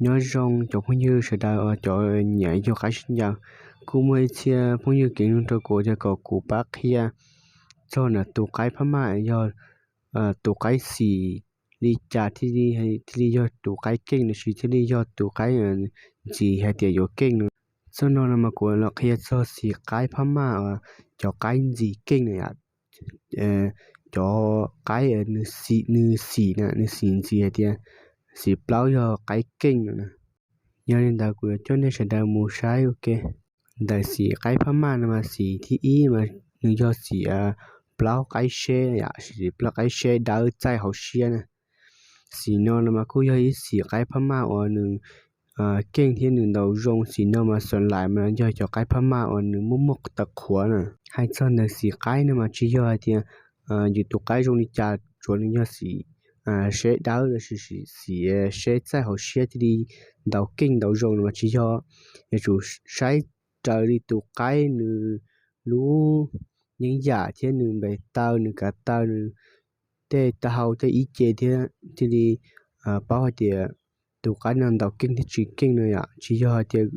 Nyob zoo cov phooj ywg sawv daws uas cov nyiam yug qaib sib ncaws, kuj muaj ib txhia phooj ywg kev nug rau kuv tias kom kuv pab qhia txog ntawm tus qaib Phab Maj yog tus qaib xim li cas thiaj li yog tus qaib keej los sis thiaj li yog tus qaib ntxiv hais tias yuav keej no. Txog no no mas kuv los qhia txog xim qaib Phab Maj uas cov qaib ntxiv keej no yom. Cov qaib nws xim na, nws xim ntxiv hais tias xim plaub yog qaib keej no na. Yog li ntawd kuv yuav coj nej sawv daws mus saib ua ke. Ntawm xim qaib Phab Maj no mas xim thib ib mas nws yog xim plaub qaib seb yom, xim plaub qaib seb dawb txaij hauv siab na. Xim no no mas kuj yog ib xim qaib Phab Maj uas nws keej thiab nws ntaus zoo. Xim no mas xoom lais mas yog cov qaib Phab Maj uas nws muaj muaj tawv qhuav na. Hais txog ntawm xim qaib no mas tsis yog hais tias yus tus qaib zoo li cas tsuav nws yog xim seb dawb los sis xim seb txaij hauv siab thiaj li ntaus keej ntaus zoo no mas tsis yog. Yuav tsum saib raws li tus qaib nws lub yeeb yam thiab nws nplaim taw, nws kav taw, nws tej taub hau tej ib ce thiab thiaj li paub hais tias tus qaib no ntaus keej thiab tsis keej no yom. Tsis yog hais tias,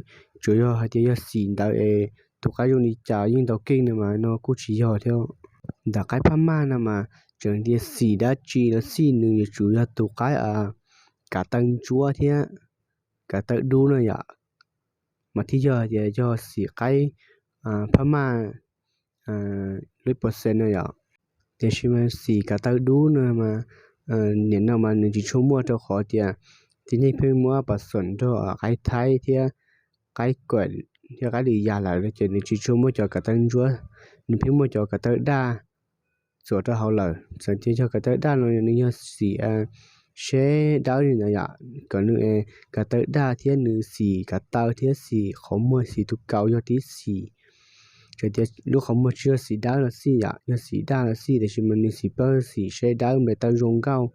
tsuas yog hais tias yog xim ntawd es tus qaib zoo li cas yeej ntaus keej no mas no kuj tsis yog thiab. Ntawm qaib Phab Maj no mas tseem tias xim dab tsi los xij nws yuav tsum yog tus qaib kav taw ntsuab thiab kav taw dub no yom, mas thiaj yog tias yog xim qaib Phab Maj lub percent no yom. Tiam sis mas xim kav taw dub no mas nim no mas nws tsis tshua muaj rau qhov tias tib neeg pheej muab pas xoom nrog qaib Thaib thiab qaib Kuam thiab qaib Lis Yas lawm no ces nws tsis tshua muaj cov kav taw ntsuab, nws pheej muaj cov kav taw daj txuas rau hauv lawm. Txawm tias yog kav taw daj no nws yog xim seb dawb li ntawd yom, kom nws kav taw daj thiab nws xim kav taw thiab xim qhov muag xim tus kaus yog tib xim. Txawm tias lub qhov muag tsis yog xim dawb los xij yom, yog xim daj los xij, tiam sis mas nws xim plaub xim seb dawb nplaim taw zoo nkauj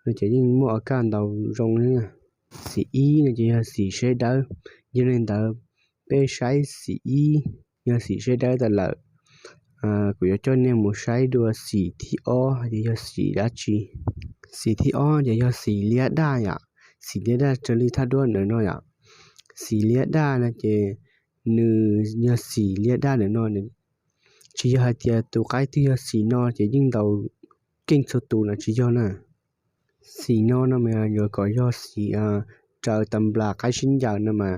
no ces yeej muaj o kaj ntaus zoo na. Xim ib no ces yog xim seb dawb. Yog li ntawd peb saib xim ib yog xim seb dawb tas lawm. Kuv yuav coj nej mus saib dua xim thib ob hais tias yog xim dab tsi. Xim thib ob ces yog xim liab daj yom. Xim liab daj raws li thaj duab ntawm no yom. Xim liab daj no ces nws yog xim liab daj ntawm no, tsis yog hais tias tus qaib twg yog xim no ces yeej ntaus keej txhua tus no tsis yog na. Xim no no mas yuav kom yog xim raws tas nplas qaib sib ncaws no mas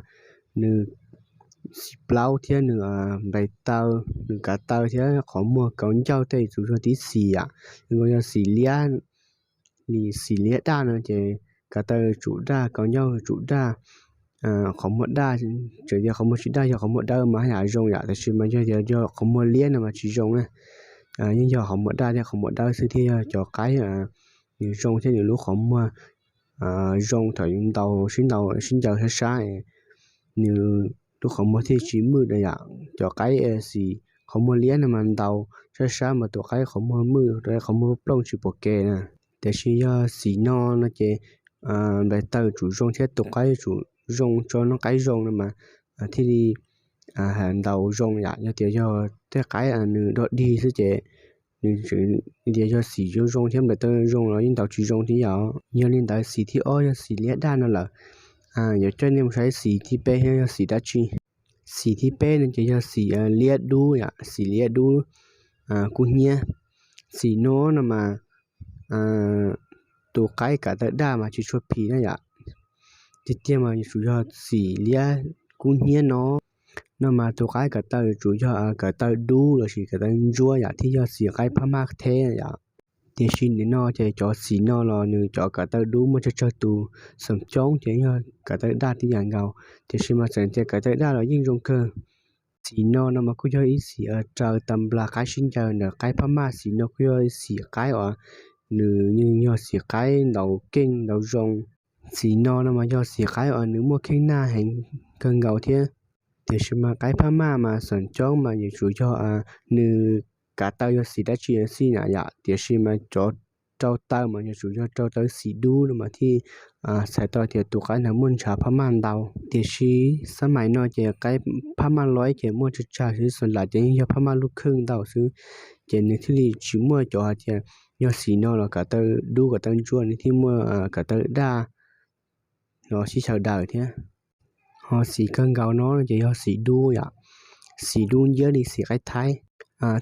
nws xim plaub thiab nws nplaim taw, nws kav taw thiab qhov muag kaus ncauj tej yuav tsum yog tib xim yom. Nkaus yog xim liab, li xim liab daj no ces kav taw tsum daj, kaus ncauj tsum daj, qhov muag daj. Txawm tias qhov muag tsis daj, yog qhov muag dawb mas haj yam zoo yom, tiam sis mas yog tias yog qhov muag liab no mas tsis zoo na. Yeej yog qhov muag daj thiab qhov muag dawb xwb thiaj yog cov qaib nws zoo thiab nws lub qhov muag zoo thaum yus ntaus sib ntaus sib ncaws sab sab, nws lub qhov muag thiaj tsis mwj na yom. Cov qaib xim qhov muag liab no mas ntaus sab sab mas tus qaib qhov muag mwj, qhov muag plooj tsis pom kev na. Tiam sis yog xim no no ces nplaim taw tsum zoo thiab tus qaib tsum zoo tso noj qaib zoo no mas thiaj li ntaus zoo yom. Yog tias yog tej qaib nws dog dig xwb ces nws tias yog xim zoo zoo thiab nplaim taw zoo los yeej ntaus tsis zoo thiab yom. Yog li ntawd xim thib ob yog xim liab daj no lawm. Yuav coj nej mus saib xim thib peb thiab yog xim dab tsi. Xim thib peb no ces yog xim liab dub yom, xim liab dub kub hnyiab. Xim no no mas tus qaib kav taw daj mas tsis tshua phim na yom. Tiag tiag mas yuav tsum yog xim liab kub hnyiab no, no mas tus qaib kav taw yuav tsum yog kav taw dub lossis kav taw ntsuab yom, thiaj yog xim qaib Phab Maj theb yom. Tiam sis nim no ces cov xim no los nws cov kav taw dub muaj tsawg tsawg tus, feem coob ces yog kav taw daj tib yam nkaus, tiam sis mas txawm tias kav taw daj los yeej zoo kawg. Xim no no mas kuj yog ib xim raws tas nplas qaib sib ncaws ntawm qaib Phab Maj. Xim no kuj yog xim qaib uas nws yeej yog xim qaib ntaus keej ntaus zoo. Xim no no mas yog xim qaib uas nws muaj kheej naj heev kawg nkaus thiab. Tiam sis mas qaib Phab Maj mas feem coob mas yuav tsum yog nws kav taw yog xim dab tsi xij na yom, tiam sis mas cov rau taw mas yuav tsum yog rau taw xim dub no mas thiaj txhais tau tias tus qaib ntawd muaj ntshav Phab Maj ntau. Tiam sis xab mais no ces qaib Phab Maj loib ces muaj tsawg tsawg xwb, xas las ces yeej yog Phab Maj lub khwj ntau xwb, ces nws thiaj li tsis muaj cov hais tias yog xim no los kav taw dub kav taw ntsuab, nws thiaj muaj kav taw daj no sib xyaw daws thiab. Ho xim kawg nkaus no ces yog xim dub yom, xim dub nciab li xim qaib thaib.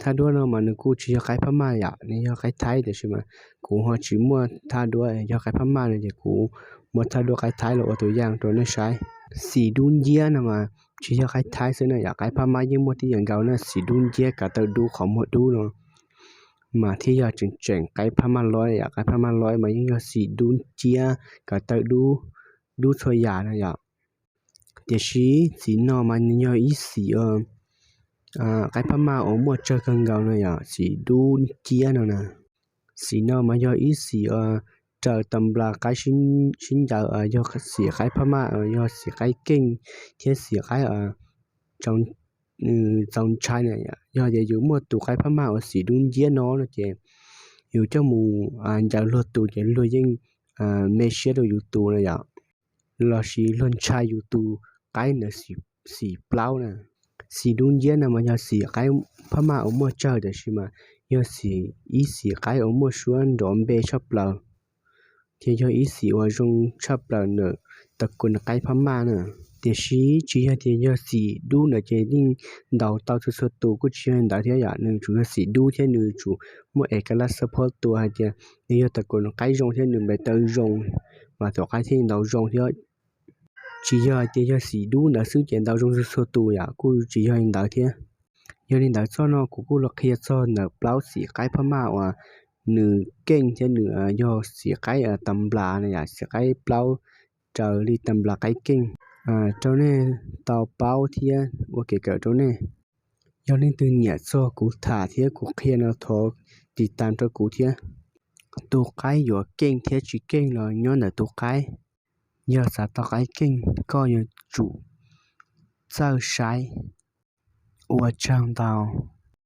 Thaj duab no mas nws kuj tsis yog qaib Phab Maj yom, nws yog qaib thaib, tiam sis mas kuv ho tsis muaj thaj duab yog qaib Phab Maj no ces kuv muab thaj duab qaib thaib los ua tus yaj rau nej saib. Xim dub nciab no mas tsis yog qaib thaib xwb na yom, qaib Phab Maj yeej muaj tib yam nkaus na, xim dub nciab kav taw dub qhov muag dub no mas thiaj yog tseem tseem qaib Phab Maj loib yom. Qaib Phab Maj loib mas yeej yog xim dub nciab kav taw dub, dub txhua yam no yom. Tiam sis xim no mas nws yog ib xim qaib Phab Maj uas muaj tsawg kawg nkaus no yom, xim dub nciab no na. Xim no mas yog ib xim raws tas nplas qaib sib ncaws, yog xim qaib Phab Maj, yog xim qaib keej thiab xim qaib txaus ntshai na. Yog tias yus muaj tus qaib Phab Maj uas xim dub nciab no no ces yus coj mus ncaws luag tus ces luag yeej me siab rau yus tus na yom, lossis luag ntshai yus tus qaib ntawd xim plaub na. Xim dub nciab no mas yog xim qaib Phab Maj uas muaj tsawg, tiam sis mas yog xim, ib xim qaib uas muaj suab nrov npe tshaj plaws, thiab yog ib xim uas zoo tshaj plaws ntawm tas kuv qaib Phab Maj na. Tiam sis tsis yog tias yog xim dub ntawd ces yeej ntaus tau txhua txhua tus, kuj tsis yog li ntawd thiab yom. Nws tsuas yog xim dub thiab nws tsuas muaj es kas laj xab phob tua hais tias nws yog tas kuv qaib zoo thiab nws npe taw zoo, mas tus qaib thiaj ntaus zoo thiab. Tsis yog hais tias yog xim dub ntawd xwb ces ntaus zoo txhua txhua tus yom, kuj tsis yog li ntawd thiab. Yog li ntawd txoj no kuv kuj los qhia txog ntawm plaub xim qaib Phab Maj uas nws keej thiab nws yog xim qaib tas nplas na yom, xim qaib plaub raws li tas nplas qaib keej rau nej tau paub thiab ua kev kawm rau nej. Yog leej twg nyiam txog kuv tham thiab kuv qhia no thov tiv tas rau kuv thiab. Tus qaib yuav keej thiab tsis keej los nyob ntawm tus qaib. Yog xav tau qaib keej koj yuav tsum txawj saib. Ua tsaug ntau.